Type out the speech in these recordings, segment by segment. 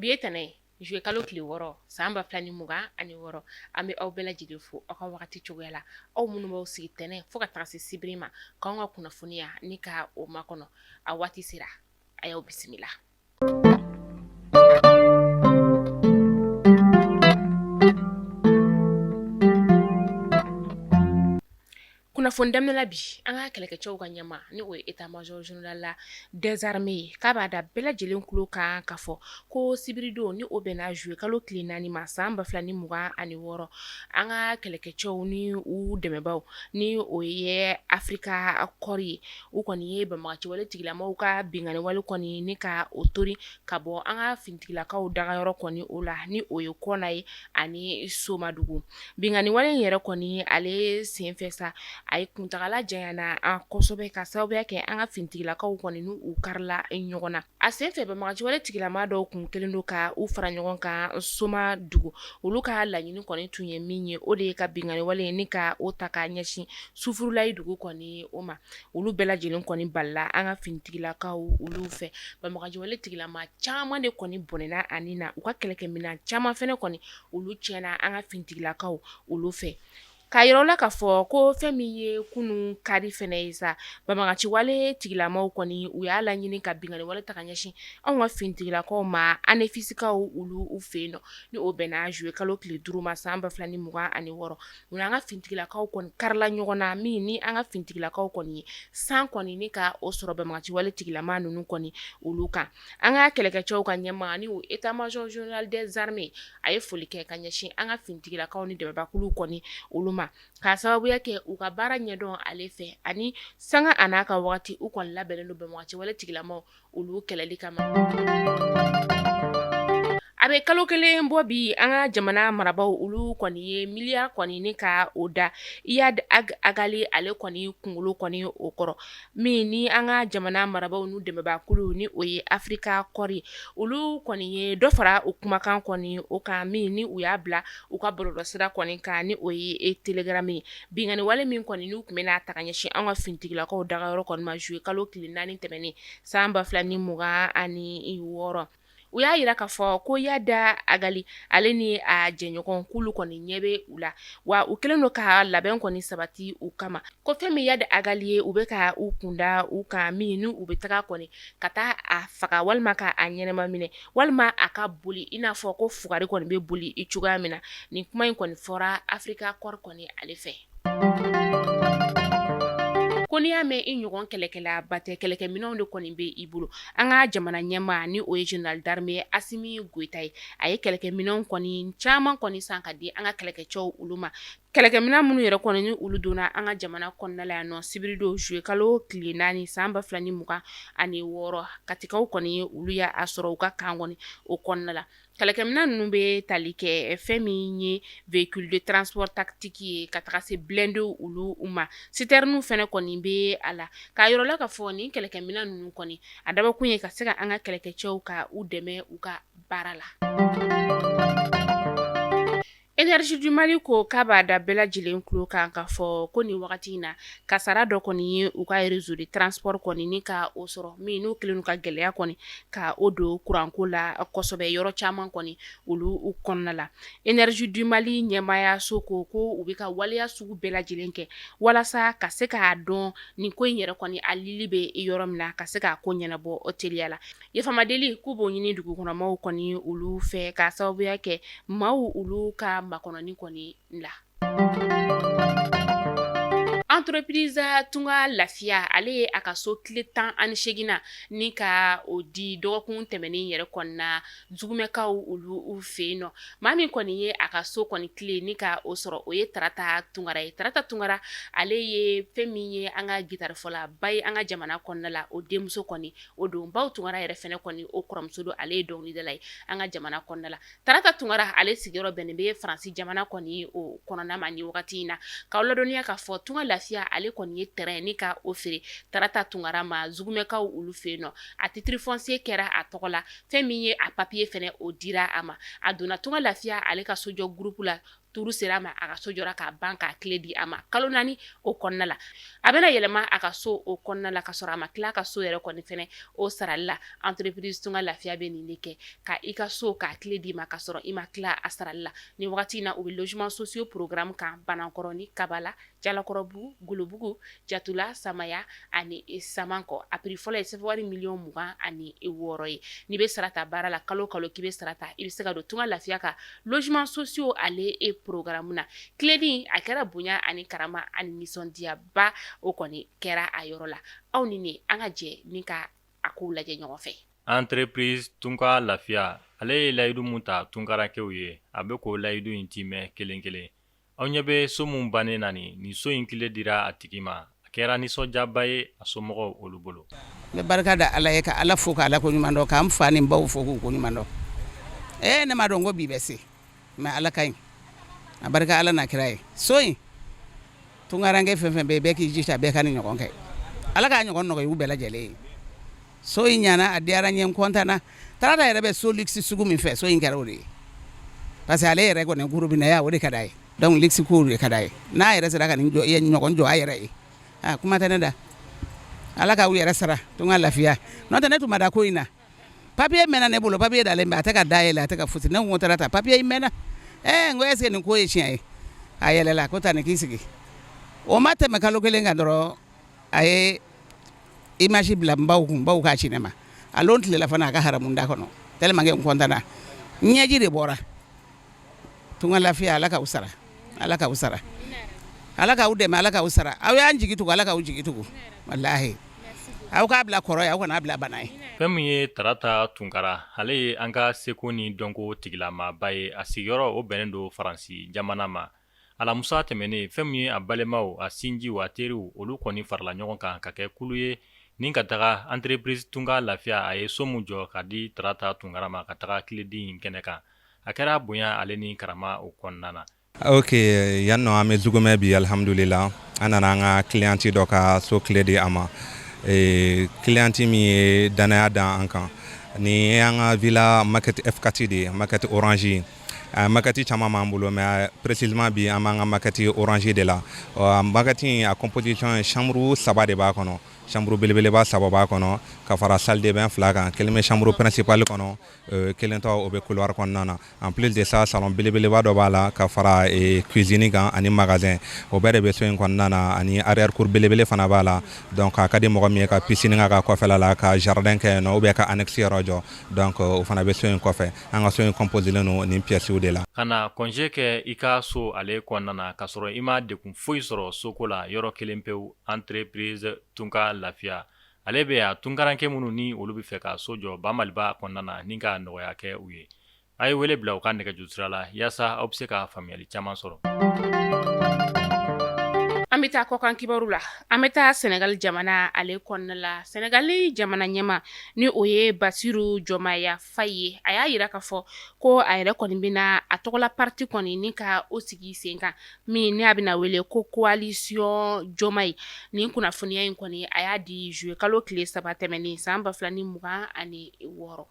Bi ye tɛnɛn ye, juillet kalo tile 6 san 2026. An bɛ aw bɛɛ lajɛlen fo aw ka wagati cogoya la, aw minnu b'aw sigi tɛnɛn fo ka taga se sibiri ma k'anw ka kunnafoniya ni ka o makɔnɔ. A waati sera, a y'aw bisimila. Kunnafoni daminɛ la bi, an ka kɛlɛkɛcɛw ka ɲɛmaa ni o ye état major général des armées ye, k'a b'a da bɛɛ lajɛlen tulo kan k'a fɔ ko sibiridon ni o bɛnna juillet kalo tile 4 ma san 2026, an ka kɛlɛkɛcɛw ni u dɛmɛbaaw ni o ye Africa Corps ye, u kɔni ye banbaganciwale tigilamaw ka binkanniwale kɔni ni ka o tori ka bɔ an ka finitigilakaw dagayɔrɔ kɔni o la, ni o ye Kɔna ye ani Somadugu. Binkanniwale in yɛrɛ kɔni ale senfɛ sa, a ye kuntagala janyana kosɛbɛ ka sababuya kɛ an ka finitigilakaw kɔni n'u karila ɲɔgɔn na. A senfɛ banbaganciwale tigilama dɔw kun kɛlen don ka u fara ɲɔgɔn kan Somadugu. Olu ka laɲini kɔni tun ye min ye, o de ye ka binkanniwale ni ka o ta k'a ɲɛsin Sufurulayi dugu kɔni o ma. Olu bɛɛ lajɛlen kɔni balila an ka finitigilakaw olu fɛ. Banbaganciwale tigilama caman de kɔni bɔnɛna a ni na, u ka kɛlɛkɛminɛn caman fana kɔni olu tiɲɛna an ka finitigilakaw olu fɛ. K'a yira la k'a fɔ ko fɛn min ye kunun kari fana ye sa, banbaganciwale tigilamaw kɔni u y'a laɲini ka binkanniwale ta ka ɲɛsin anw ka finitigilakaw ma Anefisikaw olu fɛ yen nɔ, ni o bɛnna juillet kalo tile 5 ma san 2026. U n'an ka finitigilakaw kɔni karila ɲɔgɔn na, min ni an ka finitigilakaw kɔni ye san kɔni ni ka o sɔrɔ banbaganciwale tigilama ninnu kɔni olu kan. An ka kɛlɛkɛcɛw ka ɲɛmaa ni o état major général des armées, a ye foli kɛ ka ɲɛsin an ka finitigilakaw ni dɛmɛbaakuluw kɔni olu ma, k'a sababuya kɛ u ka baara ɲɛdɔn ale fɛ ani sanga a n'a ka wagati u kɔni labɛnnen don banbaganciwale tigilamaw olu kɛlɛli kama. A bɛ kalo kelen bɔ bi, an ka jamana marabaaw olu kɔni ye miliyari kɔni ni ka o da Iyad Ag Agali ale kɔni kunkolo kɔni o kɔrɔ, min ni an ka jamana marabaaw n'u dɛmɛbaakulu ni o ye Africa Corps ye, olu kɔni ye dɔ fara u kumakan kɔni o kan, min ni u y'a bila u ka bɔlɔlɔsira kɔni kan ni o ye Telegram ye. Binkanniwale min kɔni n'u tun bɛna ta ka ɲɛsin an ka finitigilakaw dagayɔrɔ kɔni ma juillet kalo tile 4 tɛmɛnen san 2026, u y'a yira k'a fɔ ko Iyad Agali ale ni a jɛɲɔgɔn k'olu kɔni ɲɛ bɛ u la, wa u kɛlen don ka labɛn kɔni sabati u kama. Ko fɛn min Iyad Agali ye, u bɛ ka u kunda u kan, min ni u bɛ taga kɔni ka taa a faga walima ka a ɲɛnama minɛ walima a ka boli i n'a fɔ ko fugari kɔni bɛ boli i cogoya min na. Nin kuma in kɔni fɔra Africa Corps kɔni ale fɛ. Ko n'i y'a mɛn i ɲɔgɔn kɛlɛkɛlaba tɛ, kɛlɛkɛminɛnw de kɔni bɛ i bolo. An ka jamana ɲɛmaa ni o ye général d'armée Asimi Goyita ye, a ye kɛlɛkɛminɛnw kɔni caman kɔni san ka di an ka kɛlɛkɛcɛw olu ma. Kɛlɛkɛminɛn minnu yɛrɛ kɔni ni olu donna an ka jamana kɔnɔna la yan nɔ sibiridon juillet kalo tile 4 san 2026, Katikaw kɔni olu y'a sɔrɔ u ka camp kɔni o kɔnɔna la. Kɛlɛkɛminɛn ninnu bɛ tali kɛ fɛn min ye véhicule de transport tactique ye ka taga se blindé olu ma, citerne fana kɔni bɛ a la. K'a yira la k'a fɔ nin kɛlɛkɛminɛn ninnu kɔni a dabɔkun ye ka se ka an ka kɛlɛkɛcɛw ka u dɛmɛ u ka baara la. Énergie du Mali ko k'a b'a da bɛɛ lajɛlen tulo kan k'a fɔ ko nin wagati in na, kasara dɔ kɔni ye u ka réseau de transport kɔni ni ka o sɔrɔ, min n'u kɛlen ka gɛlɛya kɔni ka o don kuranko la kosɛbɛ yɔrɔ caman kɔni olu kɔnɔna la. Énergie du Mali ɲɛmaayaso ko ko u bɛ ka waleya sugu bɛɛ lajɛlen kɛ walasa ka se k'a dɔn nin ko in yɛrɛ kɔni a lili bɛ yɔrɔ min na, ka se k'a ko ɲɛnabɔ teliya la. Yafamadeli k'u b'o ɲini dugukɔnɔmaaw kɔni olu fɛ k'a sababuya kɛ maaw olu ka makɔnɔni kɔni la. Entreprise Tunga Lafiya ale ye a ka so kile 18nan ni ka o di dɔgɔkun tɛmɛnen yɛrɛ kɔnɔna Zugumɛkaw olu fɛ yen nɔ. Maa min kɔni ye a ka so kɔni kile ni ka o sɔrɔ, o ye Tarata Tunkara ye. Tarata Tunkara ale ye fɛn min ye an ka gitarifɔlaba ye an ka jamana kɔnɔna la, o denmuso kɔni o don. Baw Tunkara yɛrɛ fɛnɛ kɔni o kɔrɔmuso don, ale ye dɔnkilidala ye an ka jamana kɔnɔna la. Tarata Tunkara ale sigiyɔrɔ bɛnnen bɛ Faransi jamana kɔni o kɔnɔna ma nin wagati in na. K'aw ladɔnniya k'a fɔ Tunga Lafiya ale kɔni ye terrain ni ka o feere Tarata Tunkara ma Zugumɛkaw olu fɛ yen nɔ. A titre foncier kɛra a tɔgɔ la, fɛn min ye a papier fɛnɛ o dira a ma. A donna Tunga Lafiya ale ka sojɔ groupe la. Tour sera a ma, a ka so jɔra k'a ban k'a clé di a ma kalo 4 o kɔnɔna la. A bɛna yɛlɛma a ka so o kɔnɔna la ka sɔrɔ a ma tila a ka so yɛrɛ kɔni fɛnɛ o sarali la. Entreprise Tunga Lafiya bɛ nin de kɛ, ka i ka so k'a clé d'i ma ka sɔrɔ i ma tila a sarali la. Ni wagati in na, u bɛ logement sociaux programme kan Banankɔrɔni, Kabala, Jalakɔrɔbugu, Golobugu, Jatula, Samaya ani Samankɔ. A prix fɔlɔ ye CFA wari miliyɔn 26 ye. N'i bɛ sara ta baara la, kalo kalo k'i bɛ sara ta, i bɛ se ka don Tunga Lafiya ka logement sociaux ale e programme na. Clé di a kɛra bonya ani karama ani nisɔndiyaba o kɔni kɛra a yɔrɔ la. Aw ni ne, an ka jɛ ni ka a kow lajɛ ɲɔgɔn fɛ. Entreprise Tunga Lafiya, ale ye layidu mun ta tunkarankew ye, a bɛ k'o layidu in timɛ kelen kelen. Aw ɲɛ bɛ so min bannen na nin so in kile dira a tigi ma. A kɛra nisɔndiyaba ye a somɔgɔw olu bolo. N bɛ barika da Ala ye, ka Ala fo, ka Ala ko ɲuman dɔn, k'an fa ni baw fo k'u ko ɲuman dɔn. Ee, ne m'a dɔn ko bi bɛ se, mais Ala ka ɲi, a barika Ala n'a kira ye. So in, tunkaranke fɛn fɛn bɛ yen, bɛɛ k'i jija, bɛɛ ka nin ɲɔgɔn kɛ. Ala k'a ɲɔgɔn nɔgɔya u bɛɛ lajɛlen ye. So in ɲana, a diyara n ye, n kɔntanna. Tarata yɛrɛ bɛ so luxe sugu min fɛ, so in kɛra o de ye, parce que ale yɛrɛ kɔni gorobinɛya o de ka d'a ye, donc luxe kow de ka d'a ye. N'a yɛrɛ sera ka nin jɔ ɲɔgɔn jɔ a yɛrɛ ye, aa, kuma tɛ ne da. Ala k'aw yɛrɛ sara Tunga Lafiya. N'o tɛ, ne tun ma da ko in na. Papier mɛnna ne bolo, papier dalen bɛ, a tɛ ka dayɛlɛ, a tɛ ka fosi. Ne ko Tarata, papier in mɛnna. Ɛɛ, n ko est ce que nin ko ye tiɲɛ ye? A yɛlɛla ko taa nin k'i sigi. O ma tɛmɛ kalo kelen kan dɔrɔn, a ye image bila n baw kun, baw k'a ci ne ma. A lon tilela fana, a ka haramu da kɔnɔ, tellement que n kɔntanna, ɲɛji de bɔra. Tunga Lafiya, Ala k'aw sara, Ala k'aw sara, Ala k'aw dɛmɛ, Ala k'aw sara. Aw y'an jigi tugu, Ala k'aw jigi tugu. Walahi, aw k'a bila kɔrɔ ye, aw kana bila bana ye. Fɛn min ye Tarata Tunkara, ale ye an ka seko ni dɔnko tigilamaaba ye. A sigiyɔrɔ o bɛnnen don Faransi jamana ma. Alamisa tɛmɛnen, fɛn min ye a balimaw, a sinjiw, a teriw, olu kɔni farala ɲɔgɔn kan ka kɛ kulu ye ni ka taga entreprise Tunga Lafiya, a ye so min jɔ ka di Tarata Tunkara ma, ka taga clé di in kɛnɛ kan. A kɛra bonya ale ni karama o kɔnɔna na. Ok, yan nɔ, an bɛ Zugumɛ bi, alihamudulila. An nana an ka cliente dɔ ka so clé di a ma, cliente min ye danaya da an kan. Nin ye an ka villa maquette F4 de ye, maquette orange. Maquette caman b'an bolo, mais précisément bi, an b'an ka maquette orange de la. Maquette in, a composition ye chambre saba de b'a kɔnɔ, chambre belebeleba saba b'a kɔnɔ ka fara salle de bain fila kan. Kelen bɛ chambre principale kɔnɔ, kelen tɔ o bɛ couloir kɔnɔna na. En plus de ça, salon belebeleba dɔ b'a la ka fara cuisine kan ani magasin. O bɛɛ de bɛ so in kɔnɔna na, ani arrière cour belebele fana b'a la. Donc a ka di mɔgɔ min ye ka piscine k'a ka kɔfɛla la, ka jardin kɛ yen nɔ, ou bien ka annexe yɔrɔ jɔ, donc o fana bɛ so in kɔfɛ. An ka so in composé don nin pièces de la. Ka na congé kɛ i ka so ale kɔnɔna na ka sɔrɔ i ma degun foyi sɔrɔ soko la, yɔrɔ kelen pewu, entreprise Tunga Lafiya. Ale bɛ yan tunkaranke minnu ni olu bɛ fɛ ka so jɔ ba Maliba kɔnɔna na ni ka nɔgɔya kɛ u ye. A ye wele bila u ka nɛgɛjuru sira la yaasa aw bɛ se ka faamuyali caman sɔrɔ. An bɛ taa kɔkan kibaru la. An bɛ taa Senegali jamana ale kɔnɔna la. Senegali jamana ɲɛmaa ni o ye Basiru Jɔmaya Faye ye, a y'a jira k'a fɔ ko a yɛrɛ kɔni bɛna a tɔgɔla parti kɔni ni ka o sigi sen kan, min ni a bɛna wele ko Coalition Diomaye. Nin kunnafoniya in kɔni, a y'a di juillet kalo tile 3 tɛmɛnen san 2026.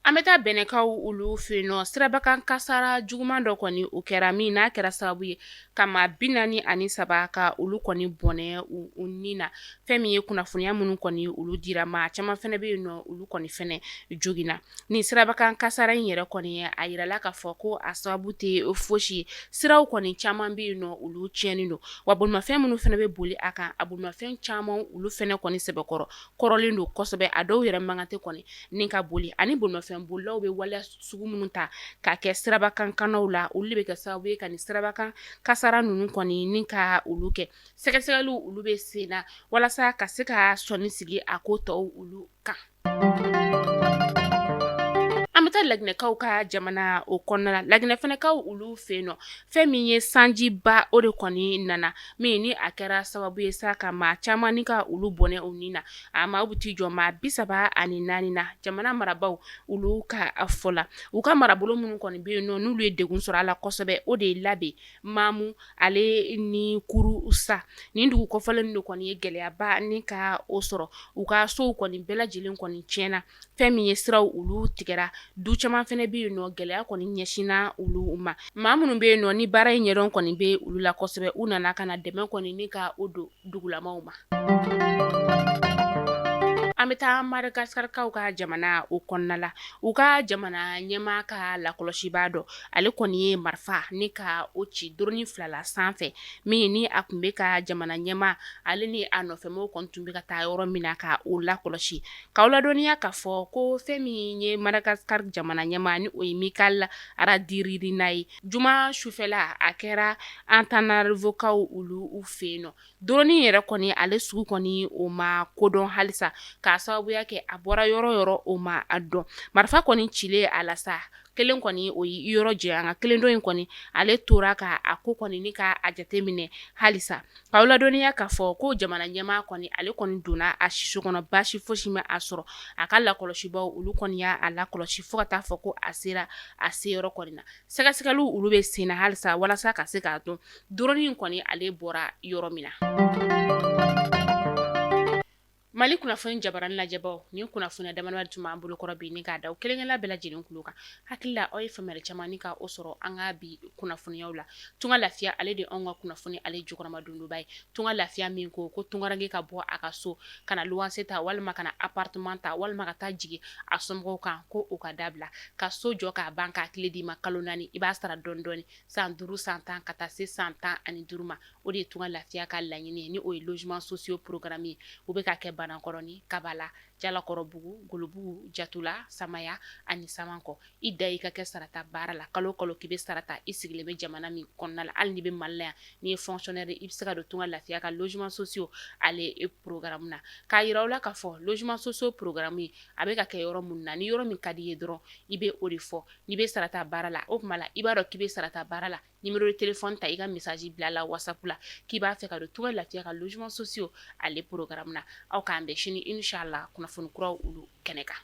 An bɛ taa Bɛnɛkaw olu fɛ yen nɔ. Sirabakan kasara juguman dɔ kɔni o kɛra, min n'a kɛra sababu ye ka maa 43 ka olu kɔni bɔnɛ u ni na. Fɛn min ye kunnafoniya minnu kɔni olu dira, maa caman fana bɛ yen nɔ, olu kɔni fana joginna. Nin sirabakan kasara in yɛrɛ kɔni, a yirala k'a fɔ ko a sababu tɛ fosi ye, siraw kɔni caman bɛ yen nɔ, olu tiɲɛnen don, wa bolimafɛn minnu fana bɛ boli a kan, a bolimafɛn caman olu fana kɔni sɛbɛkɔrɔ kɔrɔlen don kosɛbɛ. A dɔw yɛrɛ mankan tɛ kɔni ni ka boli, ani bolimafɛn bolilaw bɛ waleya sugu minnu ta ka kɛ sirabakan kannaw la, olu de bɛ kɛ sababu ye ka nin sirabakan kasara ninnu kɔni ni ka olu kɛ. Sɛgɛsɛgɛliw olu bɛ sen na walasa ka se ka sɔnni sigi a ko tɔw olu kan. An bɛ taa Laginɛkaw ka jamana o kɔnɔna la. Laginɛ fɛnɛkaw olu fɛ yen nɔ, fɛn min ye sanjiba o de kɔni nana, min ni a kɛra sababu ye sa ka maa caman ni ka olu bɔnɛ u ni na. A maa bɛ t'i jɔ maa 34 na, jamana marabaaw olu ka fɔ la. U ka marabolo minnu kɔni bɛ yen nɔ, n'olu ye degun sɔrɔ a la kosɛbɛ, o de ye Labe, Mamu ale ni Kurusa. Nin dugu kɔfɔlen de kɔni ye gɛlɛyaba ni ka o sɔrɔ. U ka sow kɔni bɛɛ lajɛlen kɔni tiɲɛna. Fɛn min ye siraw olu tigɛra dugu. Du caman fana bɛ yen nɔ, gɛlɛya kɔni ɲɛsinna olu ma. Maa minnu bɛ yen nɔ ni baara in ɲɛdɔn kɔni bɛ olu la kosɛbɛ, u nana ka na dɛmɛ kɔni ni ka o don dugulamaw ma. An bɛ taa Madagascarkaw ka jamana o kɔnɔna la. U ka jamana ɲɛmaa ka lakɔlɔsibaa dɔ, ale kɔni ye marifa ni ka o ci drone fila la sanfɛ, min ni a tun bɛ ka jamana ɲɛmaa ale ni a nɔfɛmɔgɔw kɔni tun bɛ ka taa yɔrɔ min na ka o lakɔlɔsi. K'aw ladɔnniya k'a fɔ ko fɛn min ye Madagascar jamana ɲɛmaa ni o ye Michael Randrianirina ye, juma sufɛla a kɛra Antananarivokaw olu fɛ yen nɔ. Drone yɛrɛ kɔni ale sugu kɔni o ma kodɔn halisa, k'a sababuya kɛ a bɔra yɔrɔ yɔrɔ o ma a dɔn. Marifa kɔni cilen a la sa, kelen kɔni o y'i yɔrɔ janya, nka kelen dɔ in kɔni ale tora ka a ko kɔni ni ka a jate minɛ halisa. K'aw ladɔnniya k'a fɔ ko jamana ɲɛmaa kɔni ale kɔni donna a siso kɔnɔ, baasi fosi ma a sɔrɔ. A ka lakɔlɔsibaw olu kɔni y'a lakɔlɔsi fo ka taa fɔ ko a sera a seyɔrɔ kɔni na. Sɛgɛsɛgɛliw olu bɛ sen na halisa walasa ka se k'a dɔn drone in kɔni ale bɔra yɔrɔ min na. Mali kunnafoni jabarani lajɛbaw, nin kunnafoniya damadama tun b'an bolokɔrɔ bi ni k'a da kelenkelen bɛɛ lajɛlen tulo kan. Hakili la aw ye faamuyali caman ni ka o sɔrɔ an ka bi kunnafoniyaw la. Tunga lafiya ale de anw ka kunnafoni ale jukɔrɔmadondonba ye. Tunga lafiya min ko ko tungaranke ka bɔ a ka so ka na luwanse ta walima ka na appartement ta walima ka taa jigin a somɔgɔw kan, ko o ka dabila. Ka so jɔ k'a ban k'a clé d'i ma kalo 4, i b'a sara dɔɔni dɔɔni, san 5, san 10 ka taa se san 15 ma. O de ye Tunga lafiya ka laɲini ye, ni o ye logement sociaux programme ye. U bɛ ka kɛ Banakɔrɔni, Kabala, Jalakɔrɔbugu, Golobugu, Jatula, Samaya ani Samankɔ. I da i ka kɛ sarata baara la, kalo kalo k'i bɛ sarata, i sigilen bɛ jamana min kɔnɔna la, hali n'i bɛ Mali la yan, n'i ye fonctionnaire i bɛ se ka don Tunga lafiya ka logement sociaux ale programme na. K'a yira aw la k'a fɔ logement sociaux programme ye a bɛ ka kɛ yɔrɔ minnu na, ni yɔrɔ min ka di i ye dɔrɔn i bɛ o de fɔ. N'i bɛ sarata baara la, o tuma la i b'a dɔn k'i bɛ sarata baara la, numéro de téléphone ta, i ka message bila la WhatsApp la k'i b'a fɛ ka don Tunga lafiya ka logement sociaux ale programme na. Aw k'an bɛn sini inshallah kunnafoni kuraw olu kɛnɛ kan.